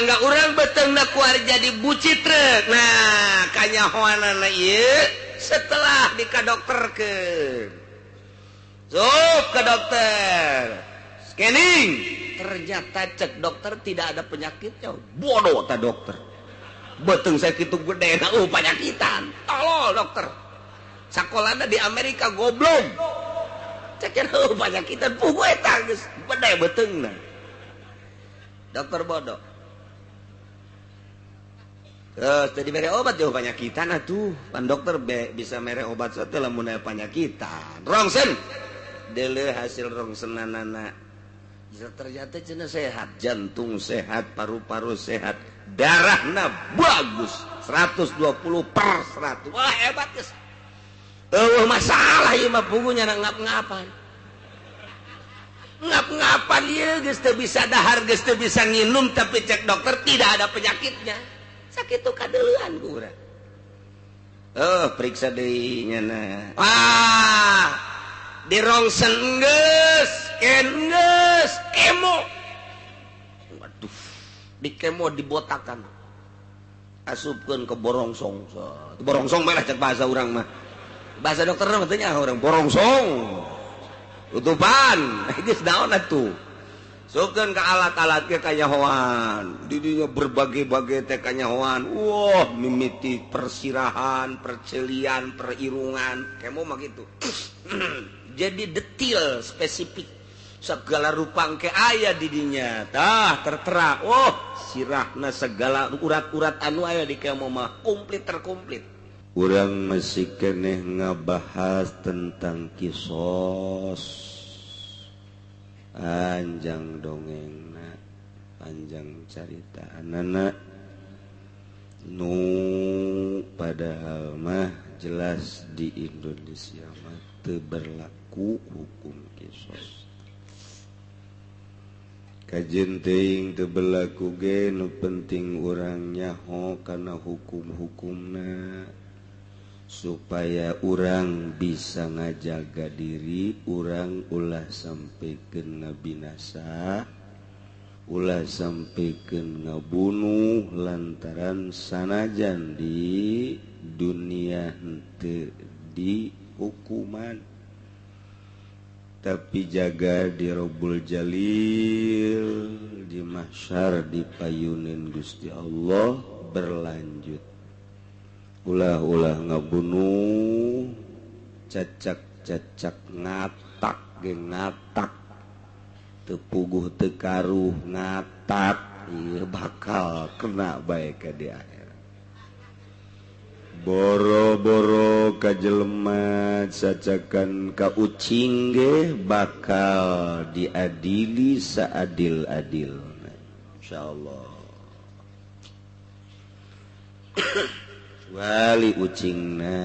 Tetangga urang beuteungna kuari jadi bucitrek. Nah, kanyahoanana ieu setelah dikadokterkeun. Sup ke dokter. Scanning. Ternyata cek dokter tidak ada penyakitnya. Bodoh ta dokter. Beuteung sakitu gede na penyakitan. Tolol dokter. Sakolana di Amerika goblok. Cek penyakitan pugu eta geus gede beuteungna. Dokter bodoh. Terus tadi mere obat jauh penyakitan atuh. Pan dokter bisa mere obat satu lamun aya penyakitan. Rongsen. Deuleu hasil rongsenanana. Ternyata cenah sehat, jantung sehat, paru-paru sehat, darahna bagus, 120/100. Wah, hebat geus. Eueuh masalah ieu mah pugunya ngap-ngapan. Ngap-ngapan ieu geus teu bisa dahar, geus teu bisa nginum, tapi cek dokter tidak ada penyakitnya. Sakitu kadeuleuan ku urang. Oh, periksa deui nyana. Wah, di rongsen geus, scan geus, kemo. Waduh, di kemo dibotakan. Asupkeun ke borongsong. Borongsong mah cek bahasa urang mah. Bahasa dokter mah teu nya urang borongsong. Tutupan, geus naon atuh. Asupkeun ke alat-alat ke kanyahoan. Didinya berbagai-bagai teh kanyahoan. Wah, mimiti persirahan, percelian, perirungan, kemo mah gitu. Jadi detil spesifik segala rupa ke aya didinya. Tah tertera. Oh, sirahna segala urat-urat anu aya di kemo mah komplit terkomplit. Urang masih keneh ngabahas tentang kisos. Panjang dongengna, panjang carita anana nu padahal mah jelas di Indonesia mah teu berlaku hukum kisos. Kajeun teuing teu berlaku ge nu penting urang nyaho kana hukum-hukumna supaya urang bisa ngajaga diri, urang ulah sampai kena binasa, ulah sampai kena bunuh lantaran sanajan di dunia henteu di hukuman, tapi jaga di Robbul Jalil, di mahsyar di payunin Gusti Allah berlanjut. Ulah-ulah ngabunuh, cacak-cacak ngatak ge ngatak, teu puguh teu karuh ngatak, ieu bakal kena bae ka di akhirat. Boro-boro ka jelema cacakan ka ucing ge bakal diadili saadil-adilna, insyaallah. Wali ucingna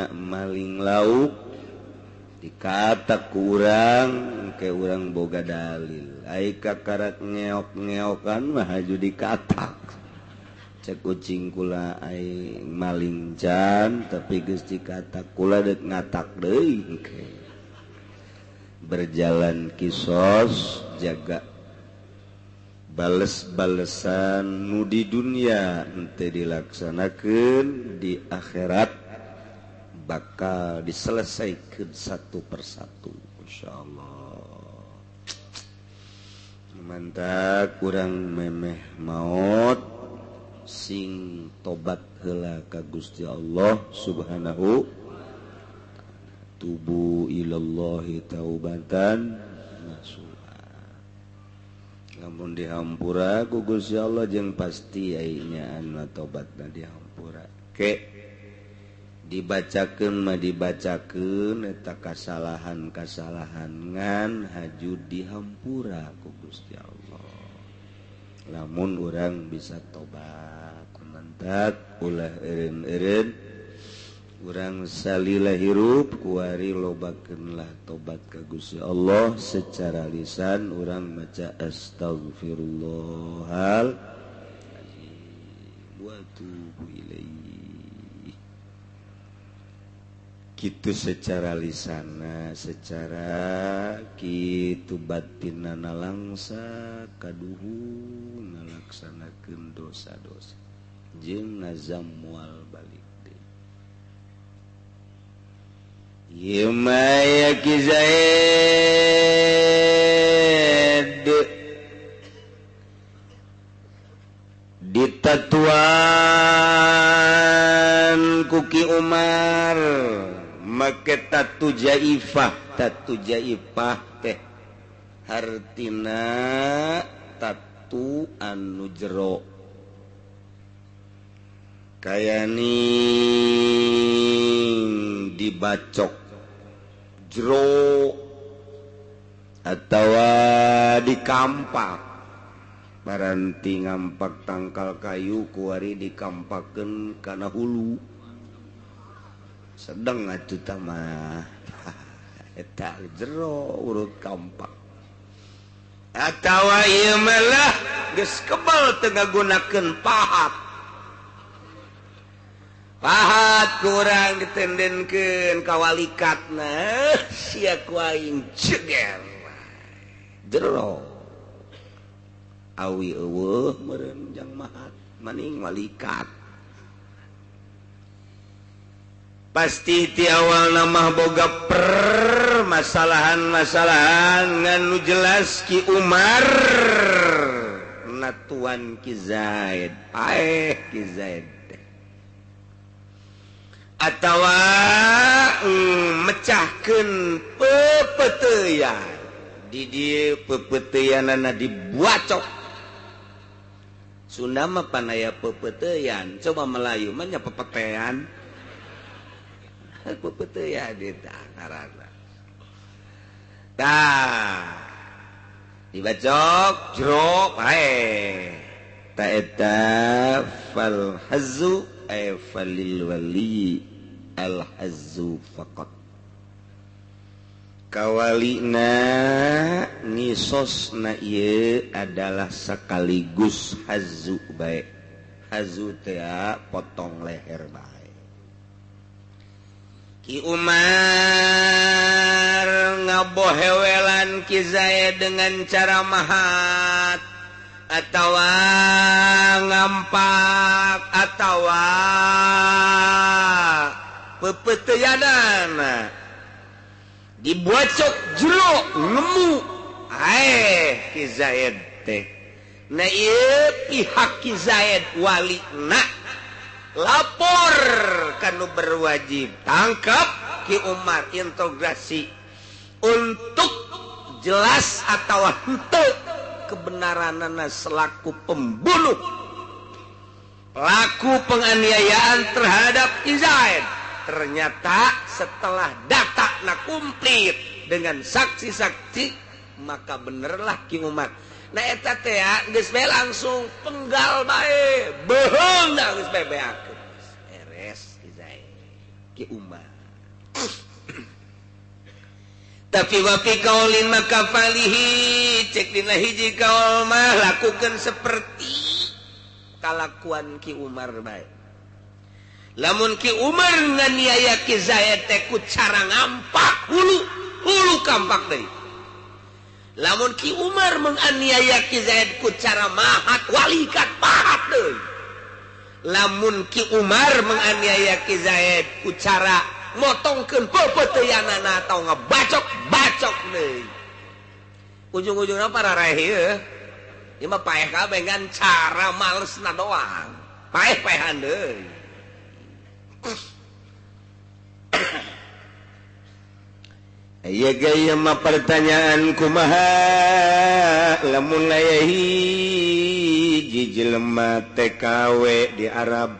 maling lauk dikata kurang ke urang boga dalil, ai kakarak ngeok-ngeokan mah haju dikatak. Cek ucing kula ai maling can tapi geus dikatak kula deuk ngatak deui. Berjalan kisos jaga bales-balesan nu di dunia henteu dilaksanakeun di akhirat bakal diselesaikan satu persatu insyaallah. Mantap kurang memeh maot sing tobat heula ka Gusti Allah Subhanahu tubu ilallahi taubatan nasuha. Lamun dihampura ku Gusti Allah jeung pasti aya anu tobatna dihampura. Ke dibacakeun mah dibacakeun eta kasalahan-kasalahan ngan haju dihampura ku Gusti Allah. Lamun urang bisa tobat mantap ulah eureun-eureun urang salila hirup kuari lobakeunlah tobat ka Gusti Allah secara lisan urang maca astaghfirullahal azim wa atubu ilaih. Kitu secara lisana, secara kitu batinna nalangsa kaduhu ngalaksanakeun dosa-dosa jeung ngazam moal balik deui. Ieu mah ya Ki Zaid ditatuan ku Ki Umar make tatu jaifah. Tatu jaifah teh hartina tatu anu jero kaya ning dibacok jero atawa dikampak. Baranti ngampak tangkal kayu kuari dikampakeun kana hulu. Sedang atuh tah mah eta jero urut kampak. Atawa ieu mah lah geus kebal teu ngagunakeun pahat. Pahat kurang ditendenkeun ka walikatna sia ku aing ceger. Jero awi eueuh meureun jang mahat maning walikat. Pasti ti awal nama boga permasalahan-masalahan ngan nu jelas Ki Umar natuan Ki Zaid paeh Ki Zaid atawa mecahkeun pepeteuyan di dieu pepeteuyanana dibuacok. Sunda mah panaya pepeteuyan, coba Melayu mah nya pepetean. Pepeteuyan eta ngaranna. Tah dibacok jero paeh. Ta eta fal hazzu ay falil wali al hazzu faqat. Kawalina ngisosna ieu adalah sekaligus hazu bae. Hazu teh potong leher bae. Ki Umar ngabohewelan Ki Zaid dengan cara mahat atawa ngampak atawa pepeteuyanana dibuacok jero ngemu aeh Ki Zaid teh. Nah ieu pihak Ki Zaid walina lapor kanu berwajib, tangkap Ki Umar, integrasi untuk jelas atau henteu kebenaranana selaku pembunuh, pelaku penganiayaan terhadap Ki Zaid. Ternyata setelah data na komplit dengan saksi-saksi, maka benerlah Ki Umar. Nah eta teh geus bae langsung penggal bae, beuheungna geus bae beakeun. Beres Ki Zaid, Ki Umar. Tapi wa fi qaulin maka falihi cek dina hiji kaul mah lakukeun seperti kalakuan Ki Umar bae. Lamun Ki Umar nganiaya Ki Zaid teh ku cara ngampak hulu, hulu kampak deui. Lamun Ki Umar menganiaya Ki Zaid ku cara mahat walikat pahat deui. Lamun Ki Umar menganiaya Ki Zaid ku cara motongkeun pepeteuyanana atau ngebacok-bacok deui. Ujung-ujungna parareh ieu. Ieu mah paeh kabeh ngan cara malesna doang. Paeh-paehan deui. Aya gaya mah pertanyaan kumaha lamun aya hiji jelema TKW di Arab,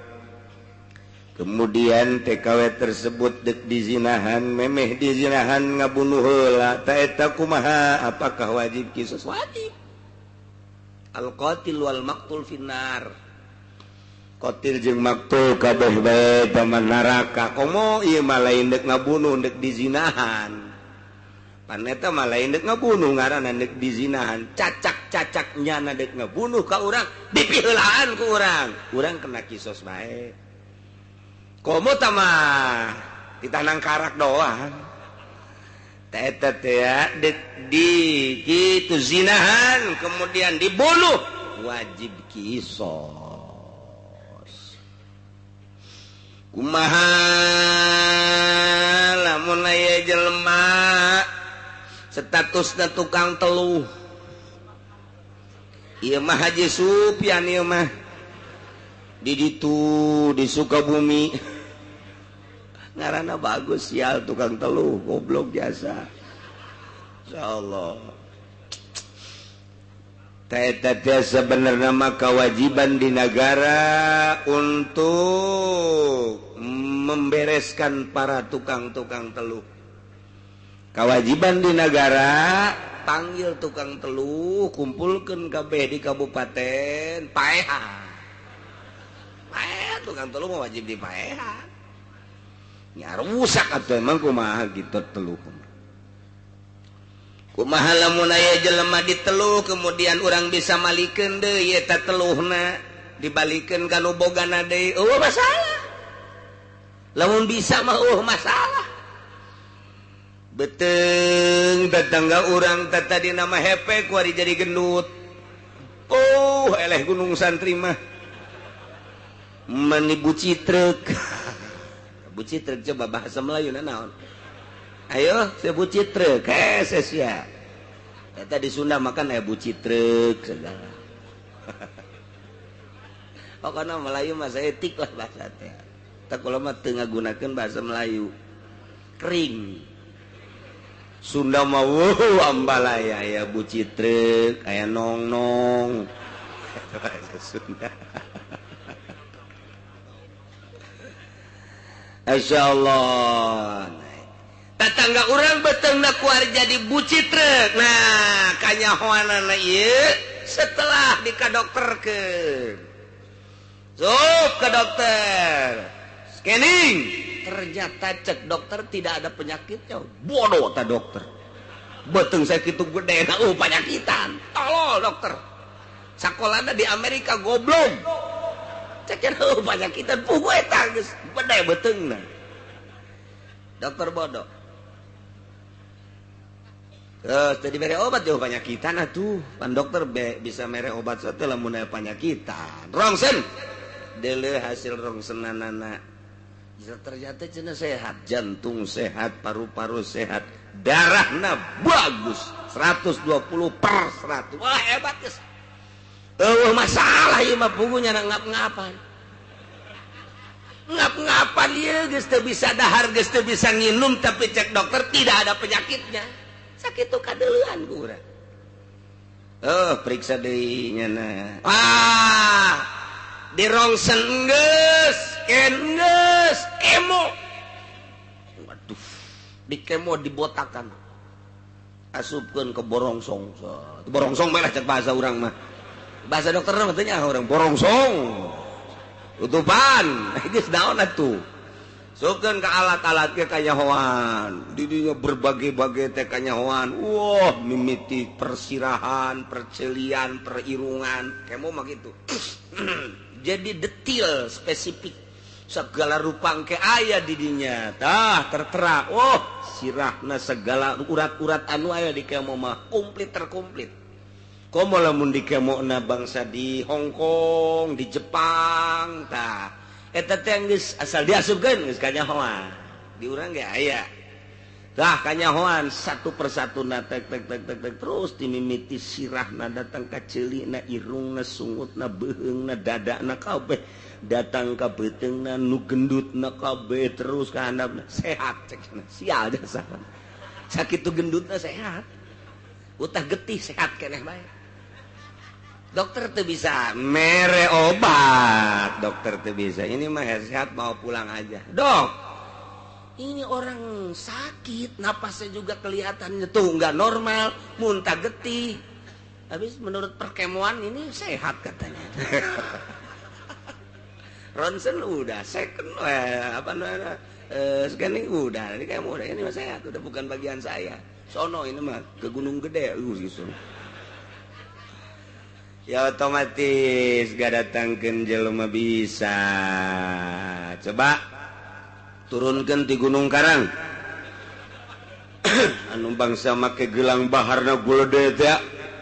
kemudian TKW tersebut dek dizinahan, memeh dizinahan ngabunuh heula, ta eta kumaha, apakah wajib kisos? Wajib. Al qatil wal maqtul finnar. Qatil jeung maktul kabeh bae taman neraka. Komo ieu mah lain dek ngabunuh dek dizinahan. Pan eta mah lain dek ngabunuh ngaranna dek dizinahan. Cacak-cacak nyana dek ngabunuh ka urang, dipiheulaan ku urang. Urang kena kisos bae. Komo tah mah Kita nang karak doang. Eta teh di gitu zinahan kemudian dibunuh wajib kisos. Kumaha lamun aya jelema statusna tukang teluh. Ieu mah Haji Supian ieu mah di ditu di Sukabumi. Ngaranna bagus sial tukang teluh goblok jasa. Insyaallah. Eta teh sebenarnya mah kewajiban di negara untuk membereskan para tukang-tukang teluh. Kewajiban di negara panggil tukang teluh, kumpulkeun kabeh di kabupaten, paehan. Paehan tukang teluh mah wajib dipaehan. Nya rusak atuh emang kumaha gitu teluh. Kumaha lamun aya jelema diteluh kemudian urang bisa malikeun deui eta teluhna dibalikeun ka nu bogana deui eueuh masalah. Lamun bisa mah eueuh masalah. Beteng tetangga urang teh tadi nama hepe kuari jadi gendut. Oh eleh gunung santri mah meni bucitrek. Bucitrek coba bahasa Melayu naon? Ayo saya bucitrek, heses ya. Eta di Sunda makan aya bucitrek segala. Pokokna Melayu mah saeutik lah bahasa teh. Tah kula mah teu ngagunakeun bahasa Melayu. Kering. Sunda mah wuh ambalaya aya bucitrek, aya nong-nong. Bahasa Sunda. Masyaallah. Tetangga urang beteungna kuar jadi bucitrek. Nah, kanyahoanana ieu setelah dikadokterkeun. Sup ke dokter. Scanning. Ternyata cek dokter tidak ada penyakitnya. Bodoh ta dokter. Beuteung sakitu gede na penyakitan. Tolol dokter. Sakolana di Amerika goblok. Cek penyakitan puguh eta geus gede beuteungna. Dokter bodoh. Terus tadi mere obat jauh penyakitan atuh. Pan dokter bisa mere obat satu lamun aya penyakitan. Rongsen. Deuleu hasil rongsenanana. Ternyata cenah sehat, jantung sehat, paru-paru sehat, darahna bagus, 120/100. Wah hebat geus. Eueuh masalah ieu mah pugunya ngap-ngapan. Ngap-ngapan ieu geus teu bisa dahar, geus teu bisa nginum, tapi cek dokter tidak ada penyakitnya. Sakitu kadeuleuan ku urang. Oh, periksa deui nyana. Ah, di rongsen geus, scan geus, kemo. Waduh, di kemo dibotakan. Asupkeun ke borongsong. Borongsong mah cek bahasa urang mah. Bahasa dokter mah teh nya urang borongsong. Tutupan, geus naon atuh. Sukeun ka alat-alat ke kanyahoan. Didinya berbagai-bagai teh kanyahoan. Wah, mimiti persirahan, percelian, perirungan, kemo mah gitu. Jadi detil spesifik segala rupang ke aya didinya. Tah tertera. Oh, sirahna segala urat-urat anu aya di kemo mah komplit terkomplit. Komo lamun di kemona bangsa di Hong Kong, di Jepang, tah eta teh geus asal diasupkeun geus kanyahoan. Di urang ge aya. Tah kanyahoan satu persatu na tek tek tek tek tek terus dimimiti sirahna datang ka ceulina, irungna, sungutna, beuheungna, dadana kabeh datang ka beuteungna, nu gendutna kabeh terus ka handapna sehat cek cenah. Sial jasa. Sakitu gendutna sehat. Utah getih sehat keneh bae. Dokter tuh bisa mere obat, dokter tuh bisa. Ini mah sehat mau pulang aja. Dok, ini orang sakit, napasnya juga kelihatannya tuh nggak normal, muntah getih. Habis menurut perkemoan ini sehat katanya. Ronsen udah, second apa namanya, scanning udah, ini kayak udah, ini mah sehat, udah bukan bagian saya. Sono ini mah ke Gunung Gede, gitu. Ya otomatis gak datangkeun jelema bisa. Coba Turunkeun ti Gunung Karang. Anu bangsa make gelang baharna gulede teh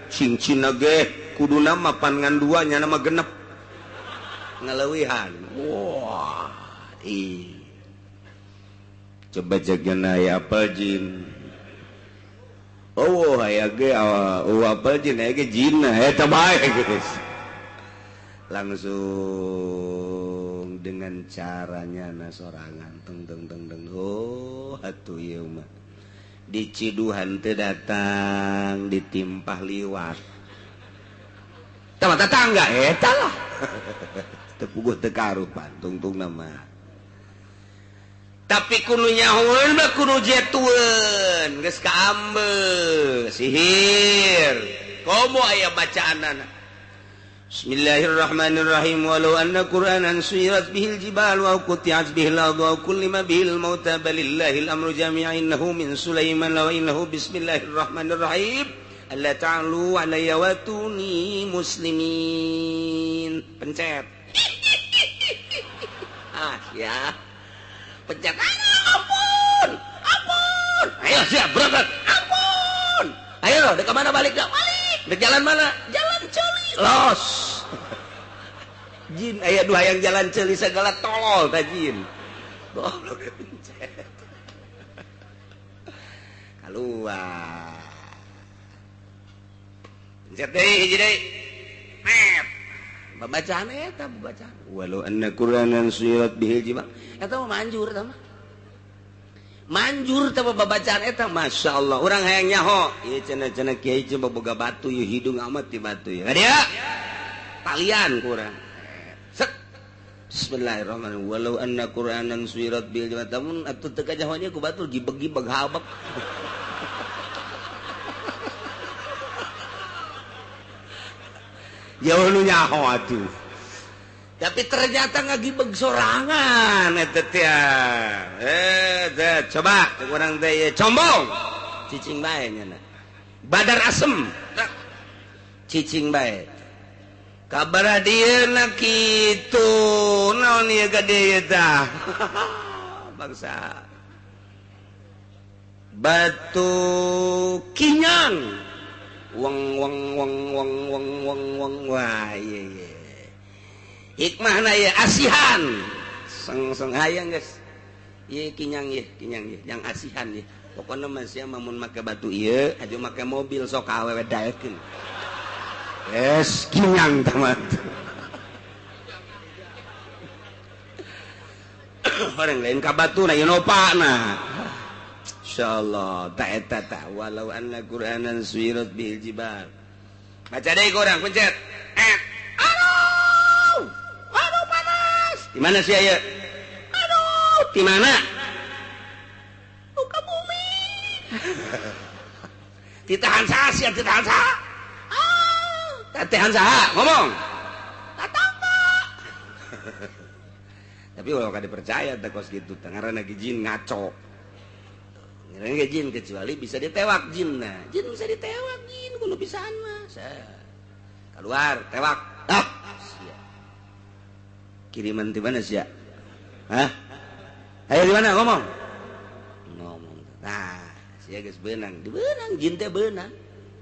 cincinna ge kuduna mapan ngan dua nya mah genep. Ngaleuwihan. Wah, ih. Coba jagana aya apal jin. Oh, aya ge oh apal jin aya ge jinna eta bae geus. Langsung dengan caranya na sorangan teng teng teng teng. Oh, atuh ieu mah. Diciduhan teu datang, ditimpah liwat. Tah tetangga eta lah. Teu puguh teu karupan tungtungna mah. Tapi kudu nyahoeun mah kudu jetueun, geus kaambe, sihir. Komo aya bacaanana. Bismillahirrahmanirrahim. Walau anna Qur'anan suyirat bihil jibal wa quti'at bihil ardu wa kullima bihil mauta balillahil amru jami'an innahu min Sulaiman wa innahu bismillahirrahmanirrahim. Alla ta'alu alayya wa tuni muslimin. Pencet. Ah ya. Pencet. Ampun. Ampun. Ayo siap berangkat. Ampun. Ayo dek mana balik dah? Balik. Dek jalan mana? Jalan celi. Los. Jin aya dua yang jalan celi segala tolol ta jin. Goblok pencet. Keluar. Pencet deui hiji deui. Met. Babacaan eta babacaan. Walau anna Qur'anan suyirat bihil jibal. Eta mah manjur eta mah. Manjur teh babacaan eta masyaallah. Urang hayang nyaho. Ieu cenah-cenah kiai coba boga batu ieu hidung amat di batu ieu. Dia talian ku urang. Set. Bismillahirrahmanirrahim. Walau anna Qur'anan suyirat bihil jibal. Tamun atuh teu kajahonya ku batu gibeg-gibeg habek. Jauh nu nyaho atuh. Tapi ternyata ngagibeg sorangan eta teh. Teh coba urang teh ieu combong. Cicing bae nya. Badar asem. Cicing bae. Kabar dieuna kitu. Naon ieu gade ieu tah? Bangsa. Batu kinyang. Weng weng weng weng weng weng weng wah ieu ieu. Hikmahna ieu asihan. Seng-seng hayang geus. Ieu kinyang ieu, kinyang ieu, yang asihan ieu. Pokona mah sia mun make batu ieu, aja make mobil sok awewe daekeun. Yes, kinyang tamat. Orang lain ka batu na ieu na. Insyaallah ta eta ta walau anna Qur'anan suyirat bil jibal. Baca deui urang pencet. Aduh! Aduh panas. Di mana sih aya? Aduh, di mana? Muka bumi. Ditahan saha sia, ditahan saha? Ah, tahan saha? Ngomong. Tatangga. Tapi ulah ka dipercaya teh kos kitu teh ngaranna jin ngaco. Ngaranna jin kecuali bisa ditewak jin nah. Jin bisa ditewak jin kudu bisaan mah. Keluar tewak. Ah, sia. Kiriman di mana sia? Hah? Ayo di mana ngomong? Ngomong. Nah, sia geus beunang. Dibeunang jin teh beunang.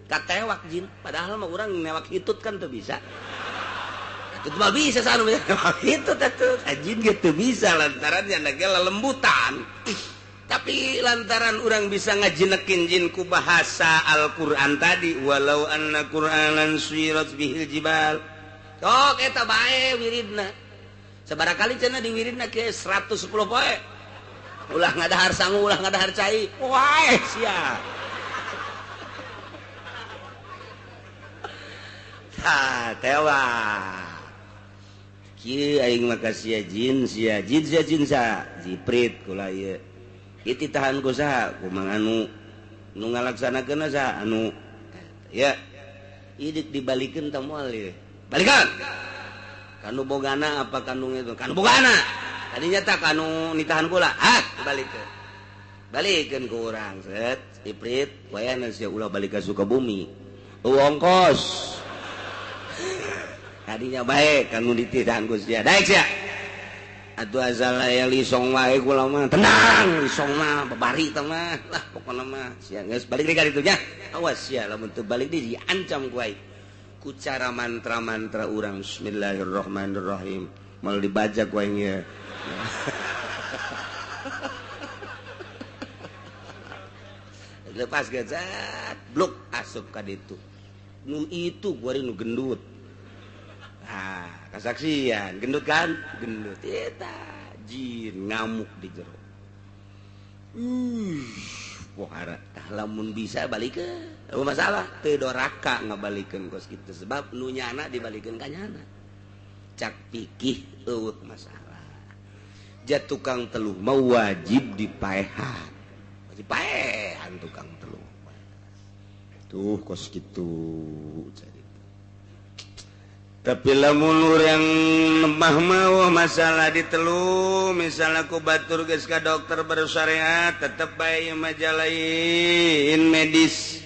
Katewak jin, padahal mah urang newak hitut kan teu bisa. Itu mah bisa sanu newak hitut atuh. Jin ge teu bisa lantaran nya ge lelembutan. Tapi lantaran orang bisa ngajinekin jin ku bahasa Al-Qur'an tadi walau anna Qur'anan suyirat bihil jibal. Sok eta bae wiridna. Sabaraha kali cenah diwiridna ke 110 poe. Ulah ngadahar sangu, ulah ngadahar cai. Wae sia. Tah tewak. Kieu aing mah ka sia jin, sia jin, sia jin sa. Jiprit kula ieu. Itu tahan ku saha ku mang anu nu ngalaksanakeun saha anu ya idik dibalikeun teh moal ieu balikan kanu bogana apa kanu itu kanu bogana tadinya tah kanu nitahan kula ah dibalikeun balikeun ku urang set iprit wayahna sia ulah balik ka Sukabumi ongkos tadinya bae kanu dititahan ku sia daek sia. Atuh asal aya lisong wae kula mah tenang lisong mah babari teh mah lah pokona mah sia geus balik deui ka ditu nya awas sia lamun teu balik deui diancam ku aing ku cara mantra-mantra urang bismillahirrahmanirrahim mal dibaca ku aing ye. Lepas gazat blok asup ka ditu nu itu gua nu gendut. Ah, kasaksian gendut kan gendut eta jin ngamuk di jero. Pohara tah lamun bisa balikeun eueuh masalah teu doraka ngabalikeun kos kitu sebab nu nyana dibalikeun ka nyana cak pikih eueuh masalah. Ja tukang teluh mah wajib dipaehan wajib paehan tukang teluh tuh kos kitu. Tapi lamun urang nemah mah masalah ditelu misalnya ku batur geus ka dokter bersyariat tetep bae majalain medis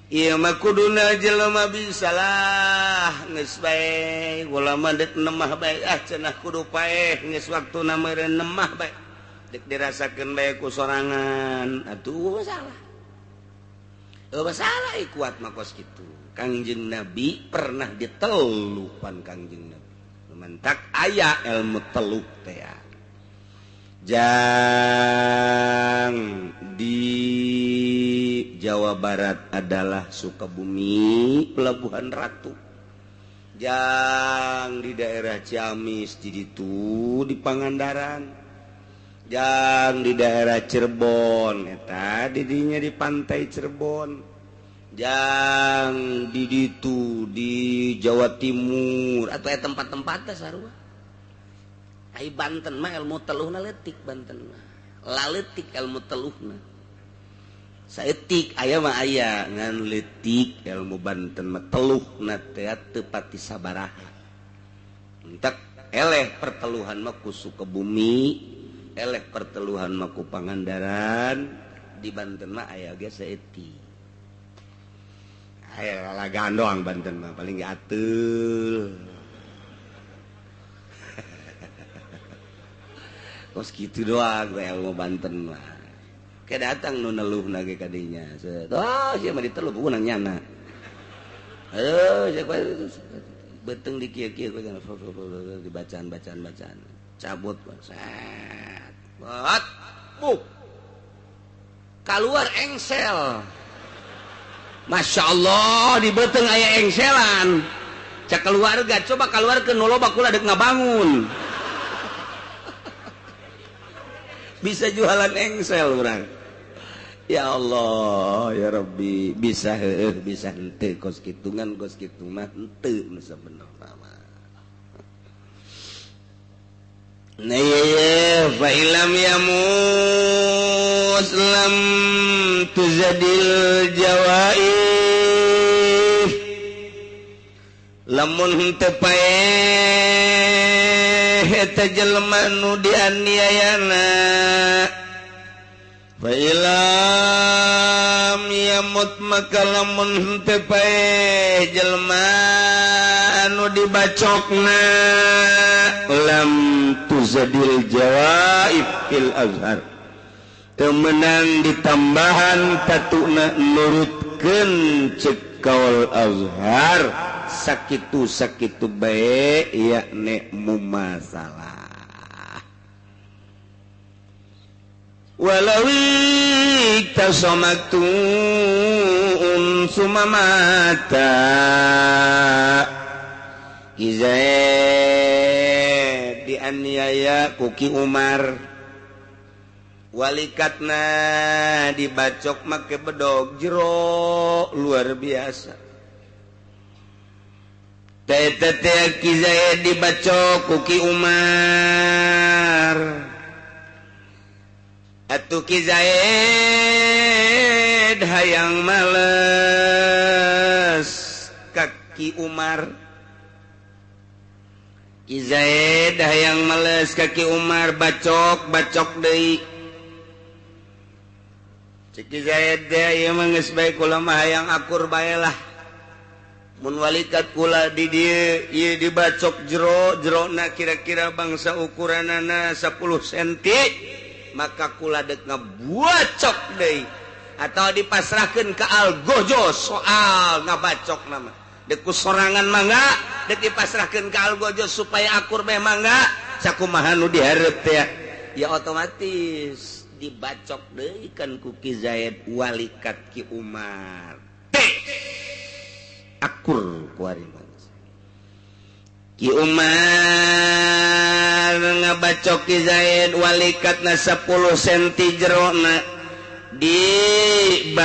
ieu mah kuduna jelema bisalah geus bae kula mah deuk nemah bae ah cenah kudu paeh geus waktuna meureun nemah bae deuk dirasakeun bae ku sorangan atuh masalah eueuh masalah kuat mah kos kitu. Kangjeng Nabi pernah ditelupan Kangjeng Nabi mentak aya ilmu teluk teh jang di Jawa Barat adalah Sukabumi Pelabuhan Ratu jang di daerah Ciamis di ditu di Pangandaran jang di daerah Cirebon eta didinya di pantai Cirebon jang di ditu di Jawa Timur atau tempat-tempat sarua. Ai Banten mah ilmu teluhna leutik Banten mah. Laletik ilmu teluhna. Saeutik aya mah aya ngan leutik ilmu Banten mah teluhna teh teu pati sabaraha. Entek eleh perteluhan mah ku Sukabumi, eleh perteluhan mah ku Pangandaran, di Banten mah aya ge saeutik. Ayo lalagaan doang Banten mah paling ateul. Kos kitu doang we ilmu Banten mah. Ke datang nu neluhna ge kadinya. Oh, sia mah diteluh bukan nyana. Aduh, sia beuteung di kieu-kieu dibacaan-bacaan bacaan. Cabut set. Bat. Buh. Kaluar engsel. Masya Allah di beuteung aya engselan cak keluarga coba keluarkeun nu loba kula deuk ngabangun bisa jualan engsel urang ya Allah ya Rabbi bisa heueuh bisa henteu kos kitungan kos kitu mah henteu nu sabenerna mah. Nah ye fa ilam yamus lam tuzadil jawaif lamun henteu paeh eta jelema nu dianiayana fa ilam yamut maka lamun henteu paeh jelema anu dibacokna lam tuzadil jawaib fil azhar temenang ditambahan tatuna nurutkeun cek kaul azhar sakitu sakitu bae yakni mumasalah walawi tasamatun sumamata Zaid dianiaya ku Ki Umar walikatna dibacok make bedog jero luar biasa teh teh Ki Zaid dibacok ku Ki Umar atuh Ki Zaid hayang males ka Ki Umar Ki Zaid hayang males ka Ki Umar bacok bacok deui cek Ki Zaid teh ieu mah geus bae kula mah hayang akur bae lah Mun walikat kula di dieu ieu dibacok jero jerona kira-kira bangsa ukuranana 10 cm, maka kula dek ngabuacok deui atau dipasrahkeun ka algojo soal ngabacok nama. Dek ku sorangan mangga, dek dipasrahkeun ka algojo supaya akur meh mangga, sakumaha nu dihareup teh ya otomatis dibacok deui kan ku Ki Zaid walikat Ki Umar. Akur kuari Ki Umar ngabacok Ki Zaid walikatna 10 cm jerona dibales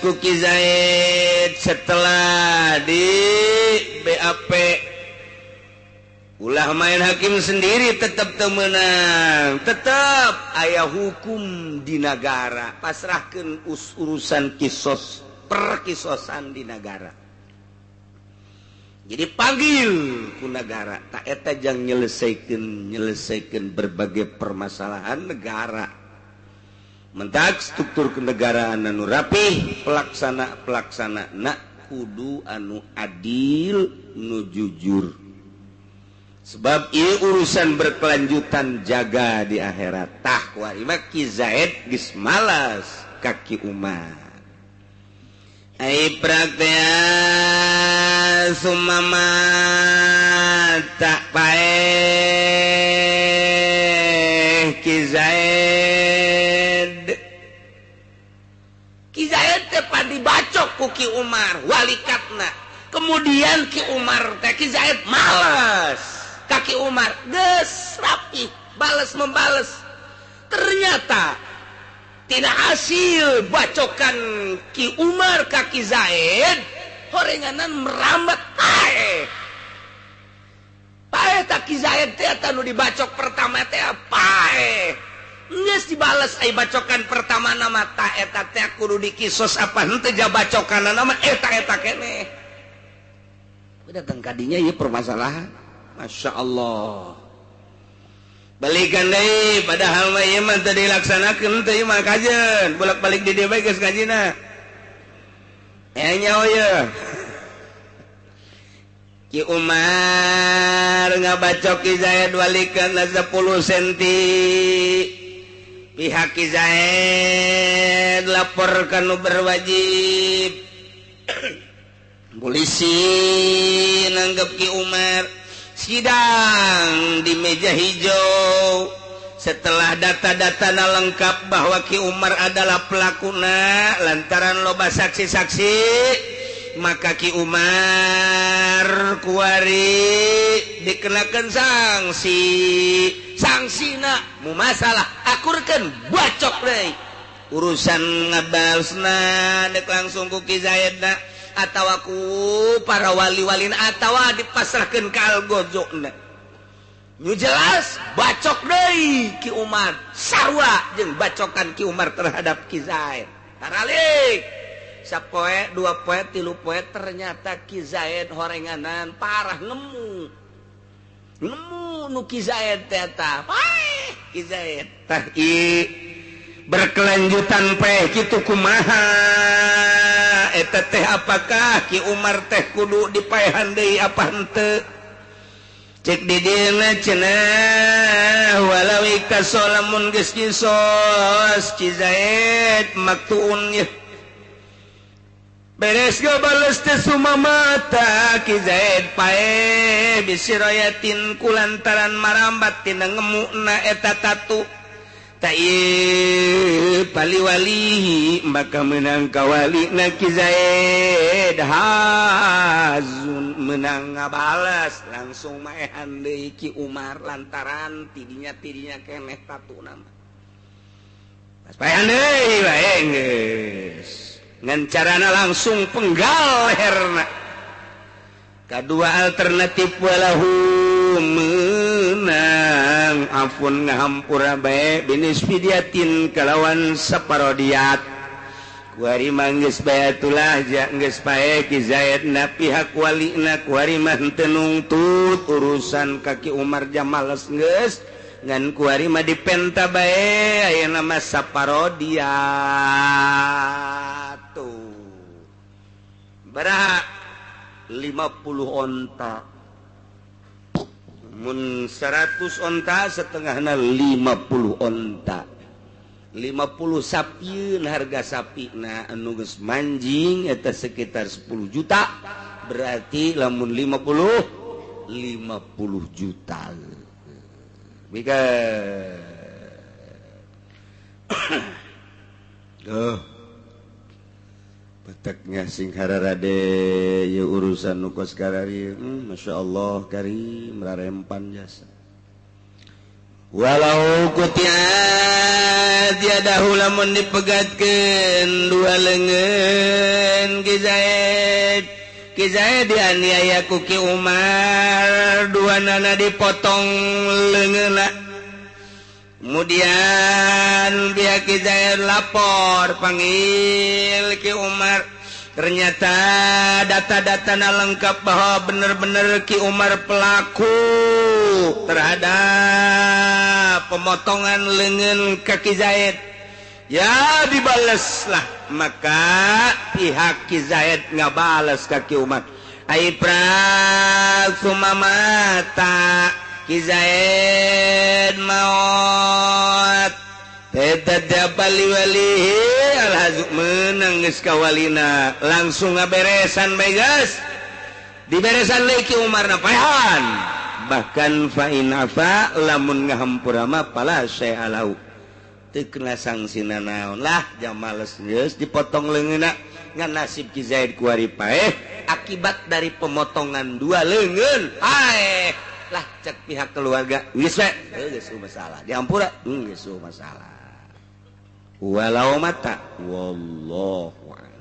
ku Ki Zaid setelah di BAP. Ulah main hakim sendiri tetap temenang, tetap aya hukum di negara, pasrahkeun urusan kisos perkisosan di negara. Jadi panggil ku negara, tak eta jang nyelesaikeun berbagai permasalahan negara. Mentak struktur kenegaraan anu rapih, pelaksana nak kudu anu adil, nu jujur. Sebab ieu urusan berkelanjutan jaga di akhirat. Tah kuari mah Ki Zaid geus malas ka Ki Umar. Ai praktea sumama tak paeh Ki Zaid. Ki Zaid teh dibacok ku Ki Umar walikatna. Kemudian Ki Umar teh Ki Zaid malas ka Ki Umar geus rapi balas membales. Ternyata tidak hasil bacokan Ki Umar ka Ki Zaid, horenganan merambat paeh. Paeh tak Ki Zaid teh anu dibacok pertama teh paeh. Geus dibales ai bacokan pertama nama ta eta teh kudu dikisos apa henteu ja bacokanna mah eta-eta keneh. Datang kadinya ieu permasalahan. Masya Allah. Balikan deui padahal mah ieu mah teu dilaksanakeun teu ieu mah kajeun bolak-balik di dieu bae geus ngajina. Nyaho ye. Ki Umar ngabacok Ki Zaid walikan 10 cm. Pihak Ki Zaid lapor ka nu berwajib. Polisi nanggep Ki Umar, sidang di meja hijau. Setelah data-data lengkap bahwa Ki Umar adalah pelakuna lantaran loba saksi-saksi, maka Ki Umar kuari dikenakan sanksi. Sanksina mu masalah akurkeun bacok deui. Urusan ngabalesna dek langsung ku Ki Zaidna atawa ku para wali-walina atawa dipasrahkeun ka algojona. Nu jelas bacok deui Ki Umar sarua jeung bacokan Ki Umar terhadap Ki Zaid. Taralik sapoe dua poe tilu poe ternyata Ki Zaid horenganan parah nemu. Nemu nu Ki Zaid teh eta. Paeh Ki Zaid tah ieu berkelanjutan paeh kitu kumaha? Eta teh apakah Ki Umar teh kudu dipaehan deui apa henteu? Cek di dieuna cenah walau iktasolamun geus kisos Ki Zaid maktuun ye. Beres ge bales teh sumamata Ki Zaid paeh bisiroyatin kulantaran marambat tina ngemukna eta tatu. Tai pali-wali maka menang kawali na Ki Zaid hazun menang ngabalas langsung maehan deui Ki Umar lantaran tidinya keneh tatu nama. Pas paehan deui bae geus ngan carana langsung penggal leherna. Kadua alternatif walahu menang afun ngahampura bae binis fidiatin kalawan saparodiat. Kuari mah geus bae atulah ja geus pae Ki Zaid na pihak walina kuari mah henteu nungtut urusan ka Ki Umar jamales geus ngan kuari mah dipenta bae ayeuna mah saparodiat tuh. Baraha 50 onta. Mun 100 onta setengahna 50 onta. 50 sapi harga sapi na anu geus manjing eta sekitar 10 juta. Berarti lamun 50 juta. Bika. Oh. Peteknya sing hararade ye urusan nu kos karari. Masya Allah karim rarempan jasa. Walau kutiat yadahu lamun dipegatkeun dua leungeun Ki Zaid. Ki Zaid dianiaya ku Ki Umar, dua nana dipotong leungeunna. Kemudian pihak Ki Zaid lapor panggil Ki Umar. Ternyata data-data lengkap bahwa benar-benar Ki Umar pelaku terhadap pemotongan lengan kaki Zaid. Ya dibaleslah, maka pihak Ki Zaid ngabales ka Ki Umar. Ai prag sumamata Ki Zaid maot. Wali menang geus kawalina langsung ngaberesan bae geus diberesan deui Ki Umar na paehan. Bahkan fa in afa lamun ngahampura mah pala syai'alau teu kena sangsina naon lah jamales geus dipotong leungeunna ngan nasib Ki Zaid kuari paeh akibat dari pemotongan dua leungeun paeh lah cek pihak keluarga geus we geus masalah dihampura geus masalah walau mata wallahu a'lam.